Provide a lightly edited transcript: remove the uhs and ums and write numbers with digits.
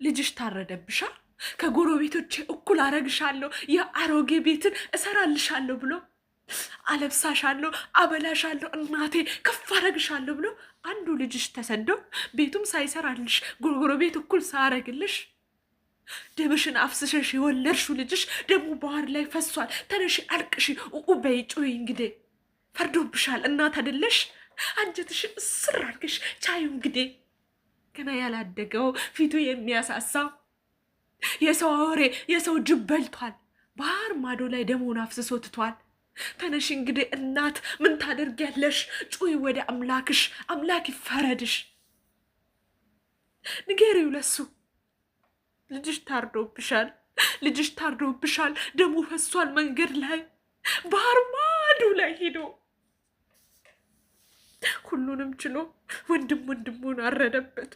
ልጅሽ ታረደብሻ። ከጎረቤቶቼ እኩል አረግሻለሁ፣ የአሮጌ ቤትን እሰራልሻለሁ ብሎ፣ አለብሳሻለሁ፣ አበላሻለሁ፣ እናቴ ከፍ አረግሻለሁ ብሎ አንዱ ልጅሽ ተሰዶ ቤቱም ሳይሰራልሽ፣ ጎረቤት እኩል ሳያረግልሽ፣ ደምሽን አፍስሰሽ የወለድሽው ልጅሽ ደግሞ ባህር ላይ ፈሷል። ተነሺ፣ አልቅሺ፣ ኡኡ በይ፣ ጩይ። እንግዲህ ፈርዶብሻል። እናት አይደለሽ? አንጀትሽን እስር አድርገሽ ቻዩ። እንግዲህ ገና ያላደገው ፊቱ የሚያሳሳው የሰው አወሬ የሰው ጅብ በልቷል። ባህር ማዶ ላይ ደሞን አፍስሶ ትቷል። ተነሽ እንግዲህ እናት፣ ምን ታደርጊያለሽ? ጩይ ወደ አምላክሽ፣ አምላክ ይፈረድሽ። ንገሪው ለሱ፣ ልጅሽ ታርዶብሻል፣ ልጅሽ ታርዶብሻል፣ ደሙ ፈሷል መንገድ ላይ፣ ባህር ማዶ ላይ ሄዶ ሁሉንም ችሎ ወንድም ወንድሙን አረደበት።